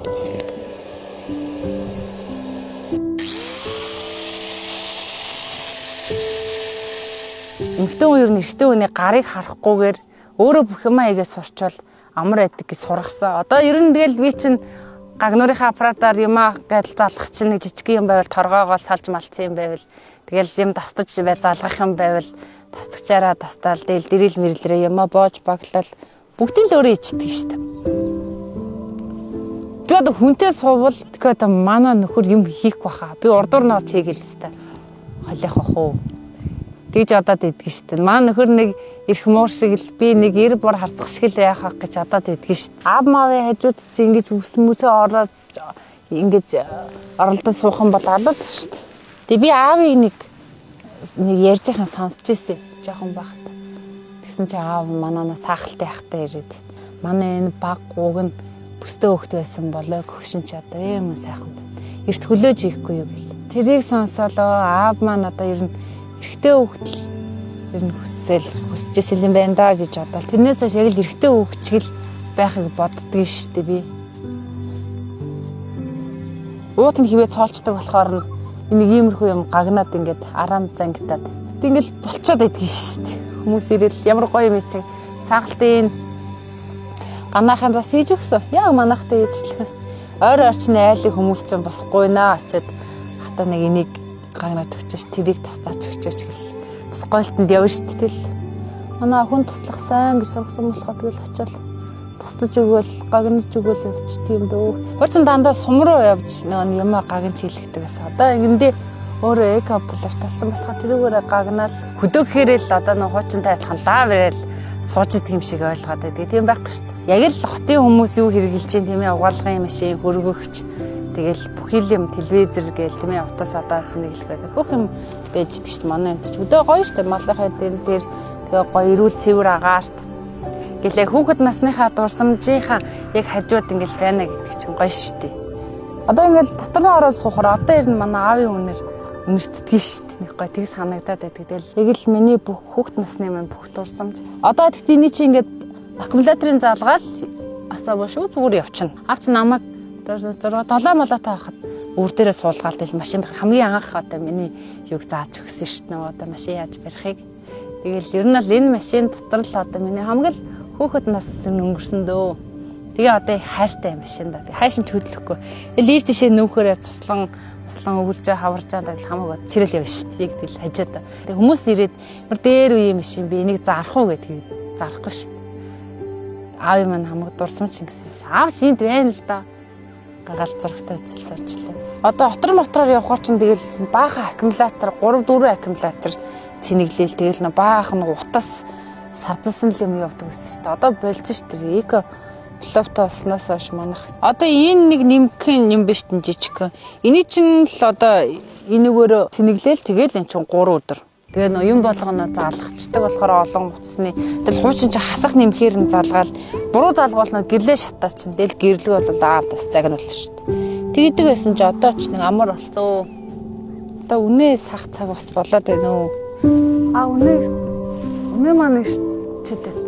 Эмэгтэй хүн ер нь эрэгтэй хүний гарыг харахгүйгээр өөрөө бүх юмаа хийгээ сурчвал амар байдаг гэж сургасан. Одоо ер нь тэгэл би чинь гагнуурынхаа аппаратаар юмаа гэдэл залгах чинь нэг жижиг юм байвал торгоогоол салж малцсан юм байвал тэгэл юм тастаж бай залгах юм байвал тастагчаараа тастаал тэгэл дэрэл мэрлэрээ юмаа боож баглал бүгдийг л өөрөө ичдэг шүү дээ. Би одоо хүнтэй суувал тэгэхээр одоо манай нөхөр юм хийхгүй хаа. Би урдуур нь орж хийгээл хэвээр холих ах уу. Тэгж одоод иддэг шүү дээ. Манай нөхөр нэг эрх муур шиг л би нэг эр бор харцах шиг л яах гэж одоод иддэг шүү дээ. Аав маавын хажууд чи ингэж үс мүсээ ороод ингэж оролдон суух юм бол алуул шүү дээ. Тэгээ би аавыг нэг ярьж байхын сонсч ирсэн. Жохон багт. Тэгсэн чи аав манаанаа саахалтай яхтай ирээд манай энэ баг гууг нь бүстэ хөөхт байсан болоо гөгшин чи одоо юм сайхан байна. Эрт хөлөөж хийхгүй юу гэл. Тэрийг сонсоолоо аав маань одоо ер нь эрэгтэй хүүхэд л ер нь хүсэжсэн юм байна да гэж бодоол. Тэрнээс хойш яг л эрэгтэй хүүхэд чиг л байхыг боддгийг шүү дээ би. Уут нь хивээ цоолчдаг болохоор нэг иймэрхүү юм гагнаад ингээд арам зангитаад ингээл болцоод байдгийг шүү дээ. Хүмүүс ирэл ямар гоё юм эцэг. Саагалтын ганаахын бас хийж өгсөн. Яг манайхтай ижлэх. Ойр орчны айлын хүмүүс ч босхгүй наа очиад хата нэг энийг гагнаад өгчөөч, тэрийг тастаач өгчөөч гэл. Бас гойлтонд явна шүү дээ. Манай хүн туслах сайн гэж сургасан болохоор тэгэл очиад тастаж өгөөл, гагнаж өгөөл явчих тийм дөө. Хуучин дандаа сум руу явж нөгөө юмаа гагнаж хийлгдэг байсан. Одоо ингэндээ өөрөө эко плов талсан болохоор тэрүүгээрээ гагнаал хөдөөгхээрээ л одоо нөгөө хуучинтай адилхан лав ирээл сууж идэг юм шиг ойлгоод байдаг. Тийм байхгүй шүү дээ. Яг л хотын хүмүүс юу хэрэгжилж чинь тийм ээ угаалгын машин, хөргөгч тэгэл бүх юм телевизэр гээл тийм ээ утас одоо цэнэглэх байдаг. Бүх юм байж идэг шүү дээ. Манай энд ч өдөө гоё шүү дээ. Малынхаа дээр тэгээ гоё эрүүл цэвэр агаарт гэлээ хүүхэд насныхаа дурсамжийнхаа яг хажууд ингээл байна гэдэг чинь гоё шүү дээ. Одоо ингээл дотор нь ороод суухаар одоо ер нь манай аавын үнэр үнэртдэг шүү дээ. Нэг гоё тэг санагдаад байдаг. Тэгэл яг л миний бүх хүүхэд насны маань бүх дурсамж. Одоо тэгтээ эний чи ингээд аккумуляторын заалгаал асаа шүү зүгээр явчихна. Авч намайг 6 7 молоотой байхад өвөр дээрээ суулгаал тэгэл машин барих хамгийн анх одоо миний юг зааж өгсөн шүү дээ. Одоо машин яаж барихыг. Тэгэл ер нь л энэ машин дотор л одоо миний хамгийн хүүхэд нас өнгөрсөн дөө. Тэгээ одоо их хайртай машин да. Хайшин ч хөдлөхгүй. Тэгэл ийш тийшээ нүүхээрээ цуслан өвлжөө хаварж байгаа л хамаагүй чирэл явна шүү дээ. Яг тэгэл хажаад. Тэгээ хүмүүс ирээд мөр дээр үеийн машин би энийг зарах уу гэдгийг зарахгүй шүү дээ. Аав маань хамаг дурсамж гэсэн юм чи. Аав чи энд байна л да. Гагаал зурагтай үзэл суучлаа. Одоо отор мотороор явхаар чинь тэгэл баахан аккумулятор 3 4 аккумулятор цэнэглээл тэгэл нөө баахан утас сардсан л юм явдаг гэсэн шүү дээ. Одоо болцсон шүү дээ. Эко пловтой болсноос хойш манах. Одоо энэ нэг нэмхэн юм биш тэн жижигхэн. Эний чинь л одоо энэгөөрөө тэнэглээл тэгэл эн чинь 3 өдөр. Тэгээ нөө юм болгоно залгачдаг болохоор олон утасны тэгэл хуучин чинь хасах нэмхээр нь залгаал буруу залгуул нөө гэрлээ шатаа чинь тэгэл гэрлэг бол аав бас загнуулна шүү дээ. Тэгдэг байсан чи одоо ч нэг амар болцоо. Одоо үнэ сах цаг бас болоод байна уу? А үнэ маань чидэт